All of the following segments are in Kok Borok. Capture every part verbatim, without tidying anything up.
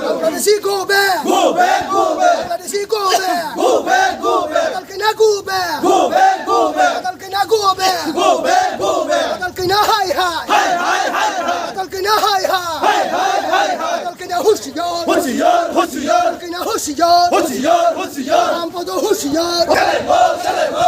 Bangladeshi go back! Go back, go back! Bangladeshi go back! Go back, go back! Adal kena go back! Go back, go back! Adal kena go back! Go back, go back! Adal kena hai hai! Hai hai hai hai! Adal kena hai hai! Hai hai hai hai! Adal kena hushiyar! Hushiyar, hushiyar! Adal kena hushiyar! Hushiyar, hushiyar! Rampodo hushiyar! Selengo, selengo!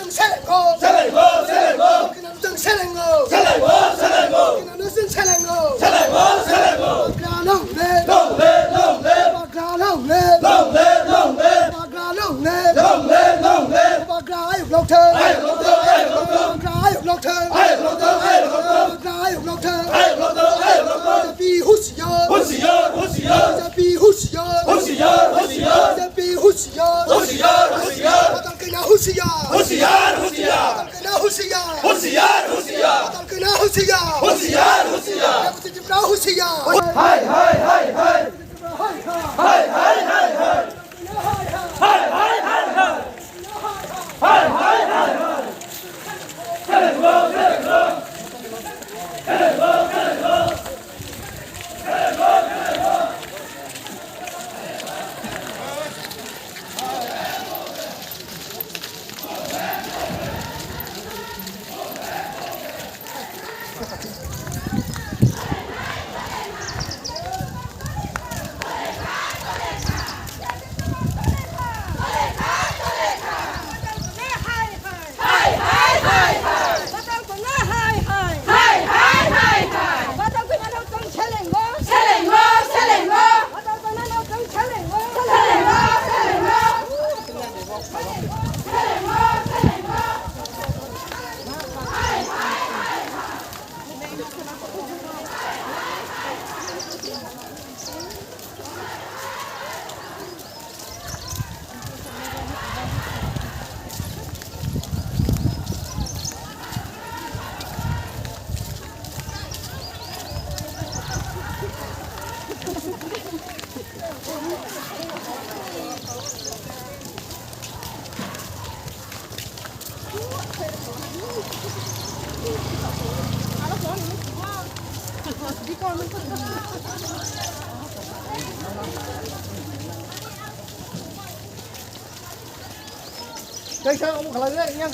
Selengo, selengo! Selengo, selengo! Selengo, selengo! Selengo, selengo! Selengo, selengo! Bagra long live! Long live, long live! Bagra long live! Long live, long live! Bagra long live! Long live, long live! Bagra ayuk long thang! Ayuk long thang, ayuk long thang! Bagra ayuk long thang! Ayuk long thang, ayuk long thang! Bagra ayuk long thang! Ayuk long thang, ayuk long thang! B J P hushiyar! Hushiyar, hushiyar! B J P hushiyar! Hushiyar, hushiyar! B J P hushiyar! Hushiyar, hushiyar! Adal kena hushiyar! Hushiyar, hushiyar! Adal kena hushiyar! Hushiyar, hushiyar! Adal kena hushiyar! Hushiyar, hushiyar! Deputy Tipra hushiyar! Hai, hai, hai, hai! Hai, hai, hai, hai! Hai, hai, hai, hai! Kaisa omo khalai le yang.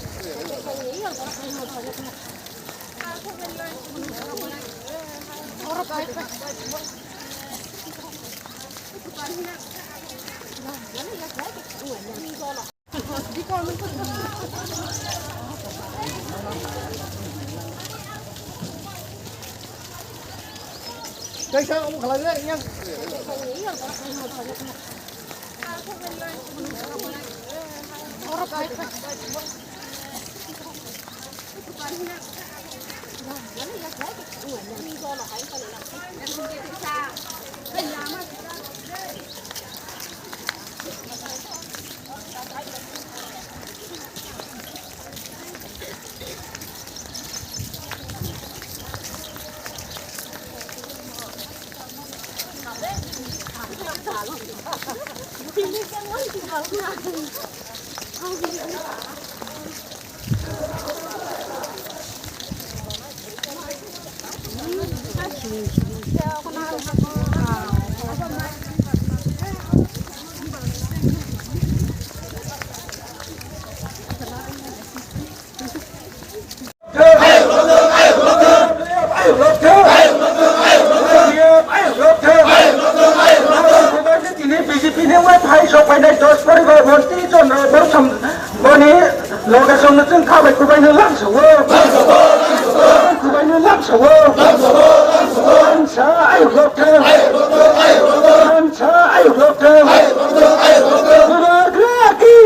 Kaisa omo khalai le yang. Tini B J P ni wai phai sok painai dos poribar monti Chandra Bor sam boni loge song no chwng kha bai kubai no lamsa o. Kubai no lamsa o. Lamsa ayuk lok thang. Lamsa ayuk lok thang. Bubagra ki.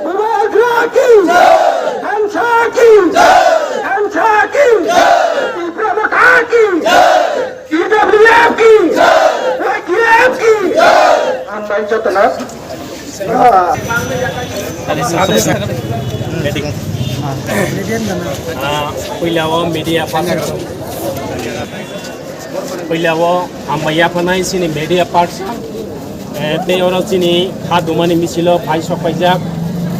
Bubagra ki. Thansa ki. Thansa ki. Tipra Motha ki. T W F ki. A K F ki. Hambai jotono. Ah, puila o media person. Puila o hambai yaphanai chini media person. Eh, tei oro chini kha dumani misilo phai sok paijak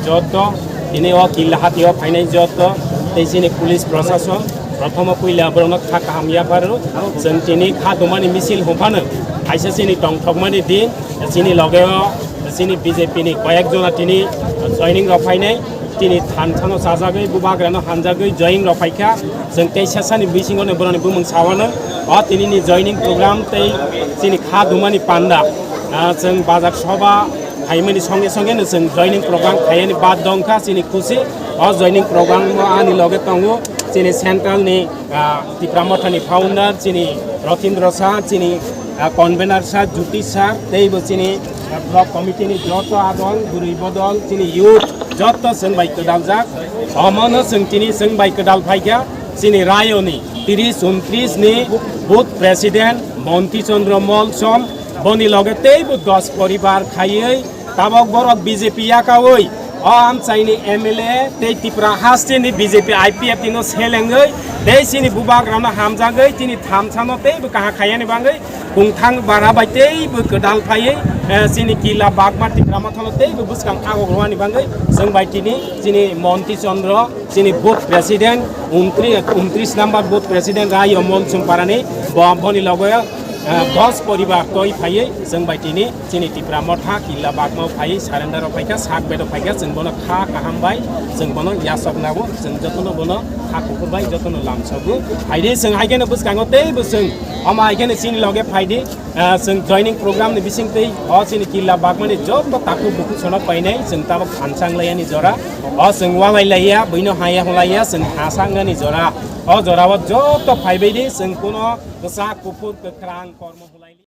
joto, tini o Killa hati o phainai joto, tei chini police prosason, Prothomo puila borokno kha kaham yapharo. Chwng tini kha dumani misil hwnphano kaisa chini tongthokmani din, chini logeo chini B J P ni koyek jona tini joining rok phainai. Tini thansa no chajagwi, bubagra no hamjagwi joining rok phaikha. Chwng tei sasani bisingo no boroni bumung sawano. O tini ni joining program tei chini kha dumani panda. Ah, chwng bazar soba phaimani songe songe no chwng joining program khaiyani bad dongkha chini khusi. O joining program o ani loge tongo chini central ni, ah, Tipra Motha ni founder chini Rotindra sir, chini, ah, convener sir Jyoti sir, tei bo chini, ah, block committee ni joto adol, gurui bodol, chini youth joto chwng bai kwdaljak. Omono chwng tini chwng bai kwdal phaikha chini rayoni tris untris ni booth president Monti Chandra Molsom, boni loge teibo dos poribar khaiwi tabok borok B J P yakaui o amchaini M L A tei Tipra hasteni B J P I P F T no selengwi tei chini bubagrano hamjagwi chini thamsano teibo kaham khaiyani bagwi kungthang bara bai teibo kwdal phaiwi, eh, chini kila bagma Tipra Mothano teibo bwskang agok rwani bagwi chwng bai tini chini Monti Chandra chini booth president, untri-, untris number booth president Rai Omol Chumparani, bo-, boni logo, eh, dos poribar toi phaiwi chwng bai tini chini Tipra Motha killa bagmao phaiwi surrender o phaikha, sak bedo phaikha, chwng bono kha kaham bai, chwng bono yasok nago, chwng jotono bono kha kuphur bai jotono lamsogo. Phaidi chwng hai kheno bwskango teibo chwng omo hai kheno chini loge phaidi. Ah, chwng joining program ni bisingtwi o chini killa bagmani joto takhuk bukhuk sono painai, chwng tabok thansa wng laiyani jora. O chwng walai laiya, buino haya hulaiya, chwng thasa wngnani jora. O jorao joto phaibaidi, chwng kuno kwchak kuphur kwkhrang kormo hulai.